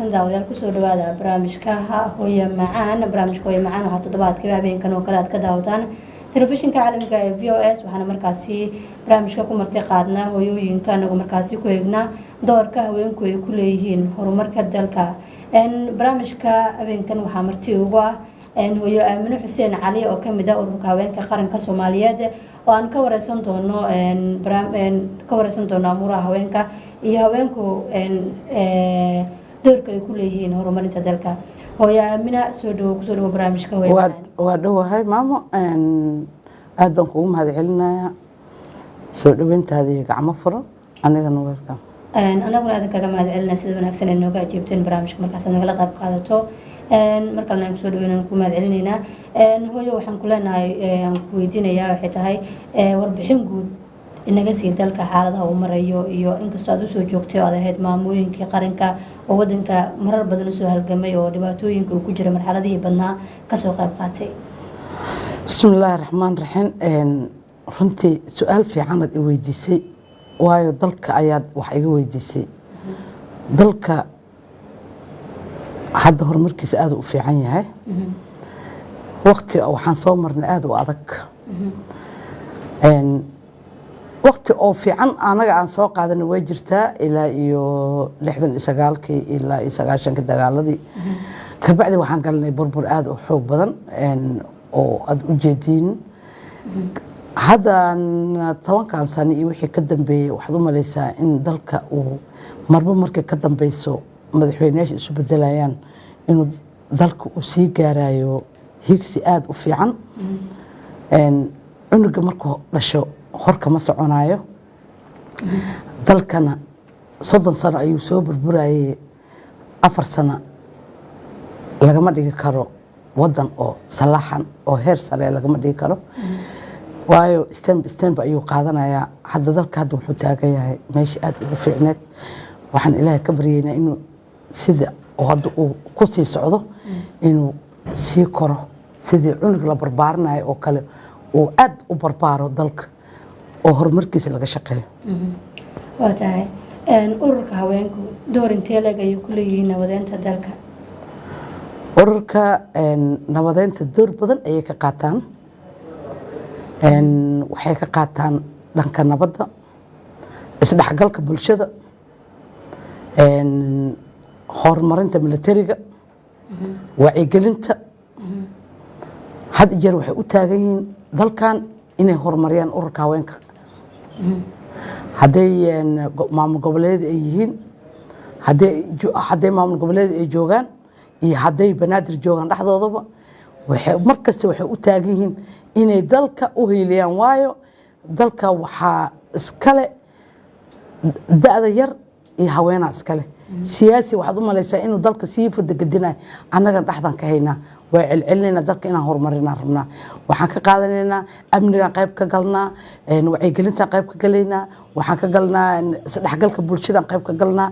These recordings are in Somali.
Wanaagsan daawadayaal, kusoo dhawaada barnaamijka Hooyo Macaan. Barnaamijka Hooyo Macaan waxaa toddobaadkiiba habeenkan oo kale aad ka daawataan telefishinka caalamiga ee VOS. Waxaana markaasi barnaamijka ku marti qaadnaa hooyooyinka, anagoo markaasi ku eegnaa doorka haweenku ay ku leeyihiin horumarka dalka. Barnaamijka habeenkan waxaa marti ugu ah hooyo Aamino Xuseen Cali oo kamid ah Ururka Haweenka Qaranka Soomaaliyeed, oo aan ka wareysan doono amuuraha haweenka iyo haweenku doorka ay ku leeyihiin horumarinta dalka. Hooyo Aamina, soo dhawo, kusoo dhawo barnaamijka Hooyo Macaan. Waa dhowahay maamo, aad baan kugu mahad celinayaa soo dhaweyntaada iyo gacmo furan. Anigana welcome. Anaguna aadan kaga mahad celinaa sida wanaagsan ee nooga ajiibteen barnaamijka markaas aad nagala qayb qaadato. Mar kalena aan kusoo dhaweyn ku mahad celinaynaa. Hooyo, waxaan ku leenahay, aan ku weydiinayaa waxay tahay warbixin guud inaga sii dalka xaaladaha uu marayo, iyo inkastoo aad usoo joogtay oo aad ahayd maamooyinkii qaranka oo wadanka marar badan usoo halgamay oo dhibaatooyinka uu ku jiray marxaladihii badnaa kasoo qayb qaatay. Bismi illaahi raxmaan raxiim. Runtii su-aal fiicanaad i weydiisay, waayo dalka ayaad wax iga weydiisay. Dalka hadda horumarkiisa aada u fiican yahay. Wakti waxaan soo marnay aada u adag. Wakti oo fiican anaga aan soo qaadanay way jirtaa, ilaa iyo 69-kii ilaa iyo 90-kii dagaaladii. Kabacdi waxaan galnay burbur aada u xoog badan oo aada u jeediin. Haddan 10-kan sano iyo wixii ka dambeeyey, waxaad u malaysaa in dalka uu marba markay ka dambeyso madaxweyneyaasha isu bedelayaan inuu dalka uu sii gaarayo higsi aada u fiican. Cunuga markuu dhasho horkama soconayo. Dalkana 30 sano ayuu soo burburayay, 4 sano lagama dhigi karo wadan oo salaaxan oo heer sare lagama dhigi karo, waayo step step ayuu qaadanayaa. Hadda dalka hadda wuxuu taagan yahay meesha aada ugu fiicneed. Waxaan Ilaahay ka baryaynaa inuu sida oo hadda uu ku sii socdo, inuu sii koro sidii cunug la barbaarinayo oo kale, uu aada u barbaaro dalka oo horumarkiisa laga shaqeeyo. Waa tahay. Ururka haweenku door intee leeg ayuu ku leeyihiin nabadeynta dalka? Ururka nabadeynta door badan ayay ka qaataan. Waxay ka qaataan dhanka nabadda, isdhexgalka bulshada, horumarinta militariga, wacyigelinta. Had iyo jeer waxay u taagan yihiin dalkan inay horumariyaan. Ururka haweenka, hadday maamul goboleed ay yihiin, hadday maamul goboleed ay joogaan iyo hadday Banaadir joogaan dhexdoodaba, waxay mar kasta waxay u taagan yihiin inay dalka u hiiliyaan, waayo dalka waxaa iskale da'da yar iyo haweenaa iskale. Siyaasi waxaad u malaysaa inuu dalka sii fadagadinayo, annaga dhexdan ka haynaa, waa celcelinaynaa. Dalka inaan horumarinaan rabnaa. Waxaan ka qaadanaynaa amnigaan qayb ka galnaa, wacyigelintaan qayb ka galaynaa, waxaan ka galnaa isdhexgalka bulshadaan qayb ka galnaa.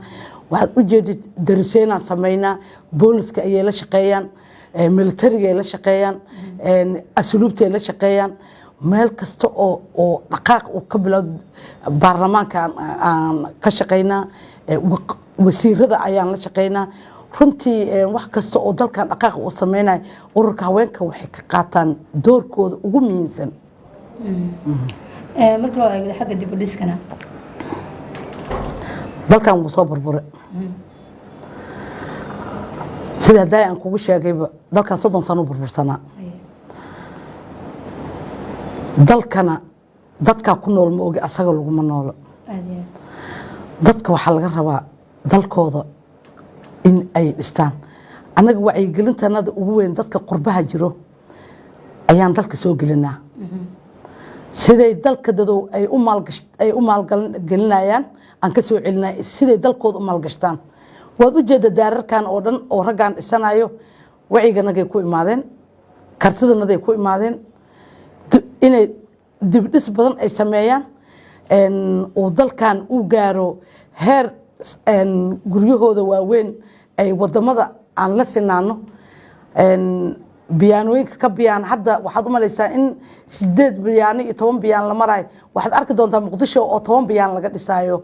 Waxaad u jeedid dariseynaan samaynaa. Booliska ayay la shaqeeyaan, militariga ay la shaqeeyaan, asluubta ay la shaqeeyaan. Meel kasta oo dhaqaaq uu ka bilowd, baarlamaanka aan ka shaqaynaa, wasiirada ayaan la shaqaynaa. Runtii wax kasta oo dalkan dhaqaaq uu sameynayo, ururka haweenka waxay ka qaataan doorkooda ugu muhiimsan. Marka loo eego xagga dib u dhiskana? Dalkan wuu soo burburay. Sida haddaay aan kugu sheegayba, dalkan 30 sano u burbursanaa. Dalkana dadkaa ku nool ma ogi, asaga laguma noolo. Aad iyo aad. Dadka waxaa laga rabaa dalkooda in ay dhistaan. Annaga wacyigelintanada ugu weyn, dadka qurbaha jiro ayaan dalka soo gelinaa, siday dalka dadow ay u maalgelinayaan aan ka soo celinay, siday dalkooda u maalgashtaan. Waad u jeeda daararkan oo dhan oo raggaan dhisanayo, wacyiganagay ku imaadeen, kartidanaday ku imaadeen, inay dibdhis badan ay sameeyaan, uu dalkan u gaaro heer guryahooda waaweyn ay wadamada aan la sinaano. Biyaanooyinka ka biyaan hadda waxaad u malaysaa in 8 biyaano iyo 10 biyaan la marayo. Waxaad arki doontaa Muqdisho oo 10 biyaan laga dhisaayo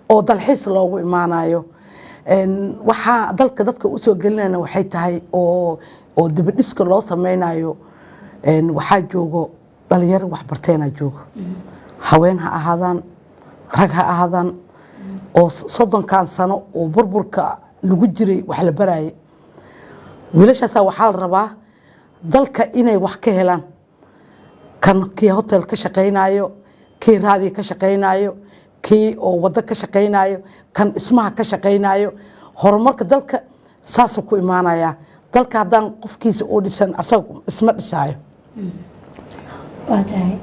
oo dalxiis loogu imaanayo. Waxaa dalka dadka usoo gelinayna waxay tahay oo dibadhiska loo sameynayo. Waxaa joogo dhalinyaro waxbarteenaa joogo, haween ha ahaadaan, rag ha ahaadaan, oo 30kan sano oo burburka lagu jiray wax la barayay. Wiilashaasaa waxaa la rabaa dalka inay wax ka helaan, kan kii hotel ka shaqaynayo, kii raadiga ka shaqaynayo, kii oo waddo ka shaqaynayo, kan dhismaha ka shaqaynayo. Horumarka dalka saasuu ku imaanayaa. Dalka haddaan qofkiisa uu dhisan, asaga isma dhisaayo. Waa tahay.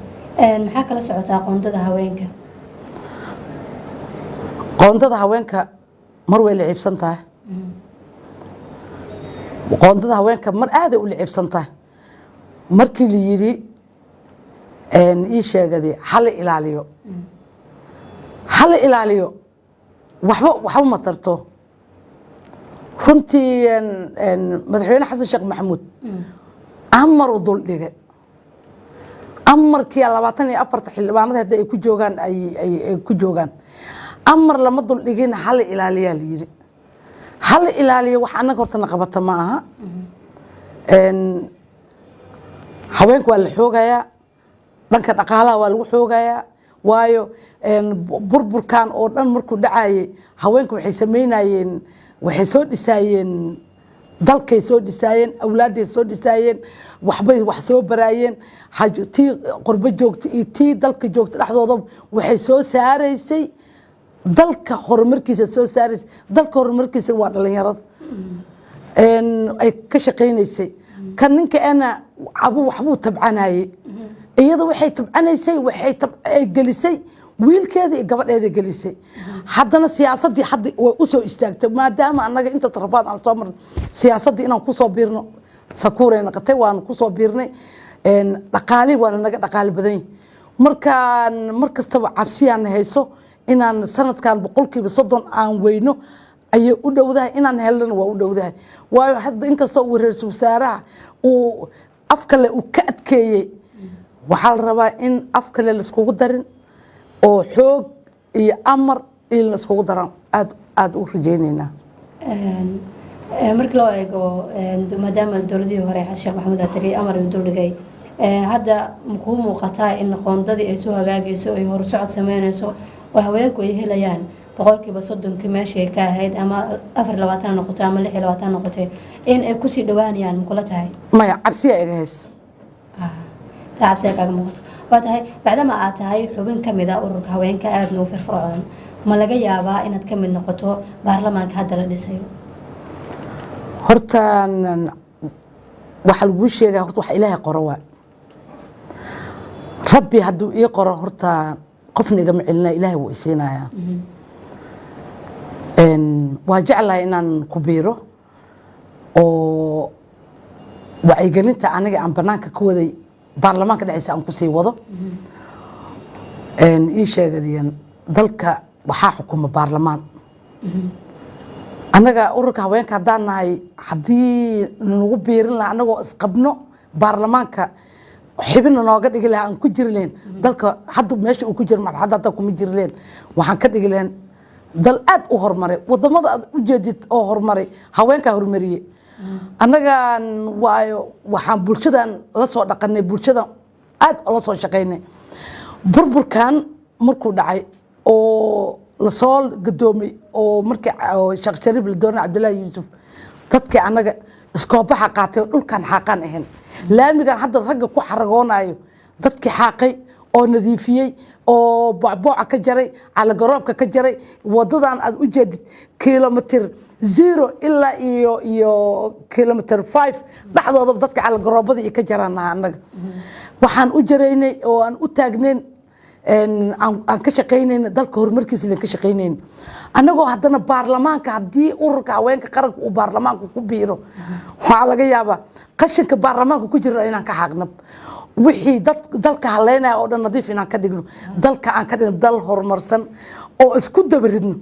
Maxaa kala socotaa qoondada haweenka? Qoondada haweenka mar way liciibsan tahay. Qoondada haweenka mar aaday u liciibsan tahay. Markii la yidhi ii sheegadi hala ilaaliyo, hala ilaaliyo, waxba ma tarto runtii. Madaxweyne Xasan Sheekh Maxamuud amaru dul dhigay, amarkii 24-ta xildhibaanada hadda ay ku joogaan, ay ku joogaan. Amar lama dul dhigin, hala ilaaliyaa la yidhi. Hala ilaaliyo wax annaga hortana qabata ma aha. Haweenka waa la xoogayaa, dhanka dhaqaalaha waa lagu xoogayaa, waayo burburkan oo dhan markuu dhacayay haweenka waxay samaynayeen, waxay soo dhisaayeen dalkay, soo dhisaayeen awlaadday, soo dhisaayeen waxbay wax soo baraayeen. Tii qurbo joogta iyo tii dalka joogta dhexdooda waxay soo saaraysay dalka horumarkiisa, soo saaraysay dalka horumarkiisa. Waa dhalinyarada ay ka shaqaynaysay. Kan ninka ana abu waxbuu tabcanayey, iyada waxay tabcanaysay, waxay ay gelisay wiilkeeda iyo gabadheeda gelisay. Haddana siyaasaddii hadda way usoo istaagtay, maadaama annaga inta tarafaad aan soo marnay, siyaasaddii inaan kusoo biirno sakuuray noqotay. Waanu kusoo biirnay. Dhaqaalihi waana naga dhaqaali badan yahi. Markaan mar kastaba cabsiyaan hayso inaan sanadkan 30% aan weyno ayay u dhowdahay, inaan helnana waa u dhowdahay, waayo hadda inkastoo uu ra-iisul wasaaraha uu af kale uu ka adkeeyey, waxaa la rabaa in af kale laiskugu darin oo xoog iyo amar in laiskugu daran aad aada u rajaynaynaa. Markii loo eego, maadaama dowladihii hore Xasan Sheekh Maxamuud aa tagay, amar uu duldhigay, hadda makuu muuqataa in qoondadii ay soo hagaagayso, ay horusocod sameynayso oo haweenku ay helayaan 30-kii meeshii ay ka ahayd, ama 24 ha noqoto ama 26 noqotay, in ay kusii dhawaanayaan, makula tahay? Maya, cabsiyaa iga hayso. Taa cabsiga kaaga muuqato. Waa tahay. Bacdama aad tahay xubin ka mid ah ururka haweenka aadna u firfircoon, ma laga yaabaa inaad ka mid noqoto baarlamaanka hadda la dhisayo? Horta waxaa laguu sheegaya, horta wax Ilaahay qoro waa. Rabbi hadduu ii qoro, horta qofna igama celinaya, Ilaahay wuu isiinayaa. Waa jeclahay inaan ku biiro oo wacyigelinta aniga aan banaanka ka waday baarlamaanka dhexdiisa aan kusii wado. Ii sheegadiyan dalka waxaa xukuma baarlamaan. Annaga ururka haweenka haddaan nahay, haddii nagu biirin lahaa annagoo isqabno baarlamaanka xibina nooga dhigi lahaa, aan ku jiri lahayn dalka hadda meesha uu ku jiro marxadda hadda kuma jiri lahayn. Waxaan ka dhigi lahayn dal aad u horumaray. Wadamada aad u jeedid oo horumaray haweenkaa horumariyey. Annagan waayo waxaan bulshadan la soo dhaqanay, bulshadan aad la soo shaqaynay. Burburkan markuu dhacay oo lasoo gadoomay oo markii Sheekh Shariif la doonay, Cabdullaahi Yuusuf, dadkii annaga iskoobaxa qaatay oo dhulkan xaaqaan ahayn, laamigan hadda ragga ku xaragoonayo dadkii xaaqay oo nadiifiyey oo boocbooca ka jaray, calagaroobka ka jaray, wadadan aad u jeedid kilometer 0 ilaa iyo kilometer 5 dhexdoodaba dadka calagaroobada iyo ka jaraanaha. Annaga waxaan u jaraynay oo aan u taagnayn, aan ka shaqaynayna dalka horumarkiisa lan ka shaqaynayn. Annagoo haddana baarlamaanka, haddii ururka haweenka qaranka uu baarlamaanka ku biiro, waxaa laga yaabaa qashinka baarlamaanka ku jira inaan ka xaaqnab, wixii dad dalka haleynaya oo dhan nadiif inaan ka dhigno, dalka aan ka dhigno dal horumarsan oo isku dabaridno.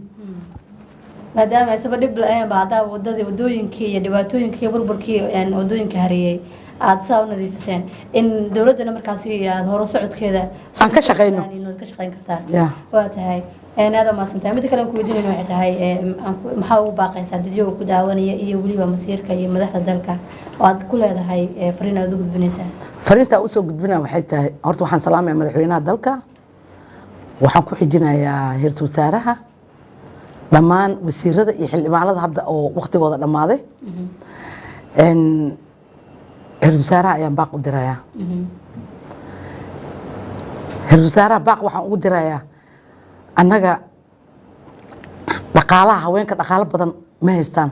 Maadaama isaba dhib la-een ba haddaa wadadii, wadooyinkii iyo dhibaatooyinkii iyo burburkii wadooyinka hareeyey aada saa u nadiifiseen, in dowladdana markaasi aada horo socodkeeda aan ka shaqayno. Inaad ka shaqayn kartaan. Ya. Waa tahay. Aad umahadsantahay. Midda kale aan ku weydiinayno waxay tahay, maxaa ugu baaqaysaa dadyoga ku daawanaya iyo weliba masiirka iyo madaxda dalka oo aad ku leedahay fariin aad u gudbinaysaa? Fariintaa usoo gudbinaa waxay tahay, horta waxaan salaamaya madaxweynaha dalka, waxaan ku xijinayaa heerta wasaaraha, dhammaan wasiirada iyo xildhibaanada hadda oo waktigooda dhammaaday. Heerta wasaaraha ayaan baaq u dirayaa. Heerta wasaaraha baaq waxaan ugu dirayaa, annaga dhaqaalaha haweenka dhaqaalo badan ma haystaan.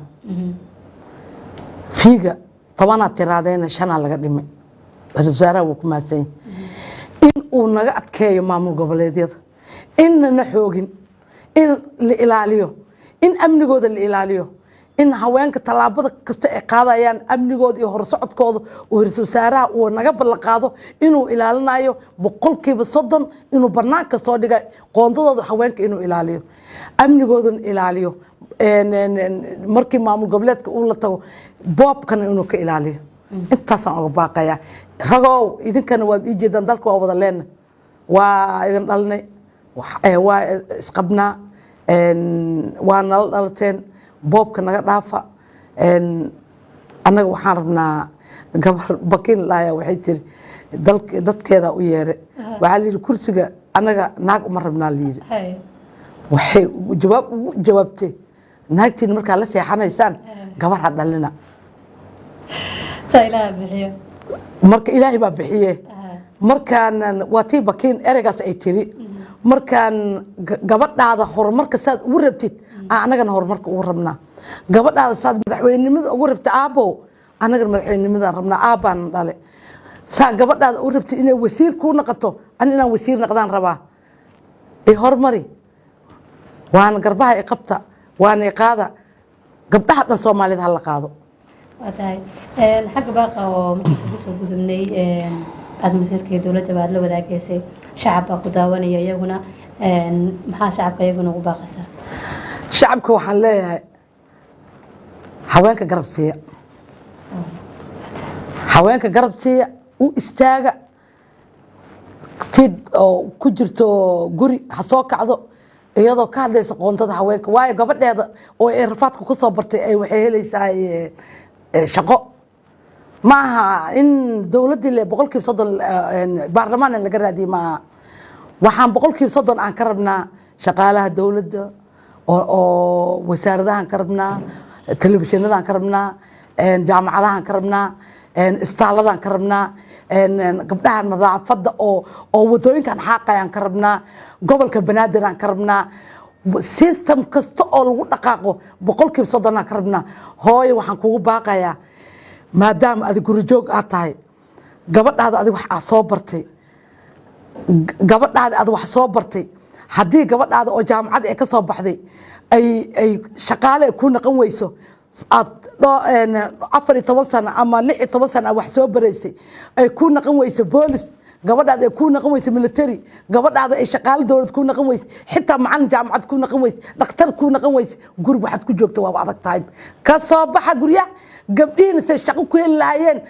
Fiiga 10aad tiraadeena 5aa laga dhimay. Ra-iisul wasaaraha wuu ku mahadsan yahay in uu naga adkeeyo maamul goboleedyada, innana xoogin, in la ilaaliyo, in amnigooda la ilaaliyo, in haweenka tallaabada kasta ay qaadayaan amnigooda iyo horsocodkooda uu ra-iisul wasaaraha uu naga ballan qaado inuu ilaalinayo 30%, inuu banaanka soo dhiga qoondadooda haweenka, inuu ilaaliyo amnigoodana ilaaliyo, markii maamul goboleedka uu la tago boobkana inuu ka ilaaliyo. Intaasaan uga baaqayaa. Ragow, idinkana waad ii jeedaan, dalka waa wada leena, waa idin dhalnay, waa isqabnaa, waa nala dhalateen. Boobka naga dhaafa. Annaga waxaan rabnaa gabar bakin laaya waxay tiri dadkeeda u yeere, waxaa la yidhi kursiga annaga naag uma rabnaa la yidhi. Waxay jawaab ugu jawaabtay, naagtiina markaa la seexanaysaan gabar ha dhalina. Taa Ilaaha bixiyo. Marka Ilaahay baa bixiye. Markaan waa tii bakiin ereygaas ay tiri, markaan gabadhaada horumarka saad ugu rabtid aan annagana horumarka ugu rabnaa. Gabadhaada saad madaxweynenimada ugu rabtid, aabbow, annagana madaxweynimadaan rabnaa, aabbaan dhale. Saa gabadhaada u rabtid inay wasiir kuu noqoto, ani inaan wasiir noqdaan rabaa. I horumari, waana garbaha i qabta, waana i qaada. Gabdhaha dhan Soomaalida hala qaado. Waa tahay. Xagga baaqa oo markii kaga soo gudubnay, aada masiirkii dowladda baad la wadaagaysay, shacab baa ku daawanaya iyaguna. Maxaa shacabka iyaguna ugu baaqaysaa? Shacabka waxaan leeyahay, haweenka garab siiya, haweenka garab siiya, u istaaga. Tii oo ku jirto guri ha soo kacdo iyadoo ka hadlaysa qoontada haweenka, waayo gabadheeda oo ay rafaadka ku soo bartay ay waxay helaysaa shaqo. Ma aha in dowladdii le 30% baarlamaan in laga raadiyey maaha. Waxaan 30% aan ka rabnaa shaqaalaha dowladda oo wasaaradahan ka rabnaa, telefishinadaan ka rabnaa, jaamacadahan ka rabnaa, isbitaaladaan ka rabnaa, gabdhaha nadaafadda oo wadooyinkan xaaqayaan ka rabnaa, gobolka Banaadir aan ka rabnaa. System kasta oo lagu dhaqaaqo 30% aan ka rabnaa. Hooyo, waxaan kugu baaqayaa, maadaama adig gurijoog aad tahay, gabadhaada adig wax aad soo bartay, gabadhaada aad wax soo bartay, haddii gabadhaada oo jaamacad ee ka soo baxday ay shaqaale ku naqan weyso, aad 14 sano ama 16 sano aad wax soo baraysay ay ku naqan weyso boolis, gabadhaada ay ku naqan weyso military, gabadhaada ay shaqaale dowlad ku naqan weyso, xitaa macalin jaamacad ku naqan weyso, dhakhtar ku naqan weyso, guriga waxaad ku joogta waaba adag tahay. Ka soo baxa guryaha. Gabdhihiina say shaqo ku heli lahaayeen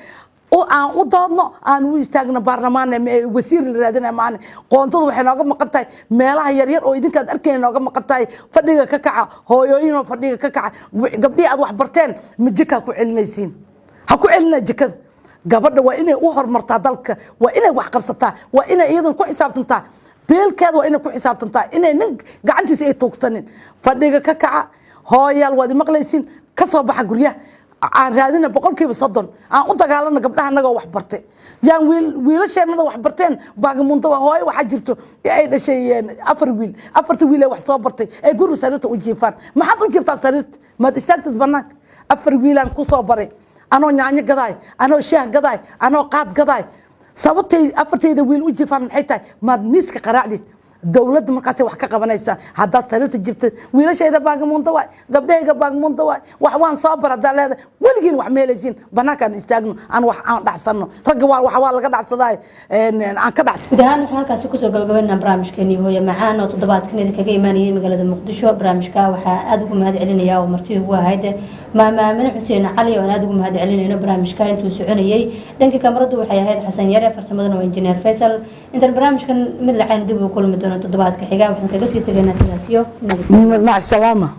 aan u doodno, aan u istaagno baarlamaan, wasiir la raadinaya maane. Qoondadu waxay nooga maqan tahay meelaha yaryar oo idinkaad arkayna nooga maqan tahay. Fadhiga ka kaca, hooyooyinoo, fadhiga ka kaca. Gabdhihii aad wax barteen ma jikaa ku celinaysiin? Ha ku celina jikada. Gabadha waa inay u horumartaa dalka, waa inay wax qabsataa, waa inay iyadan ku xisaabtantaa beelkeeda, waa inay ku xisaabtantaa inay nin gacantiisa ay tuugsanin. Fadhiga ka kaca, hooyaal, waad imaqlaysiin. Ka soo baxa guryaha. Aan raadina 30%, aan u dagaalano gabdhaha anagoo wax bartay. Yaan wiilasheenada wax barteen baagamundo. Hooyo waxaa jirto ay dhashay afar wiil, afarta wiil ee wax soo bartay ay guriga sariirta u jiifaan. Maxaad u jiiftaa sariirta? Maad istaagtid banaanka? Afar wiilaan ku soo baray anoo yaanyo gadaay, anoo shaah gadaay, anoo qaad gadaay. Sababtay afartayda wiil u jiifaan maxay tahay? Maad miiska qaraacdid? Dowladda markaasay wax ka qabanaysaa. Haddaad sariirta jibtid, wiilashayda baagamundo waay, gabdhahayga baagamundo waay, wax waan soo bar haddaa leedahay, weligiin wax meelaysiin. Banaankaan istaagno, aan wax aan dhacsano. Ragga waa wax waa laga dhacsadaa, aan ka dhac. Guud ahaan waxaan halkaasi kusoo gabagabaynaa barnaamijkeenii Hooyo Macaan oo toddobaadkan idinkaga imaanayay magaalada Muqdisho. Barnaamijka waxaa aada ugu mahad celinaya oo marti ugu ahayd Maama Aamine Xuseen Cali, oo aan aada ugu mahad celinayno barnaamijka intuu soconayay. Dhanka kamaradu waxay ahayd Xasan Yare, farsamadana waa Injineer Faysal. Intaan barnaamijkan mid lacayn dib ugu kulmi doono. doono toddobaadka xiga. Waxaan kaga sii tegaynaa sidaas iyo nabad. Mac salaama.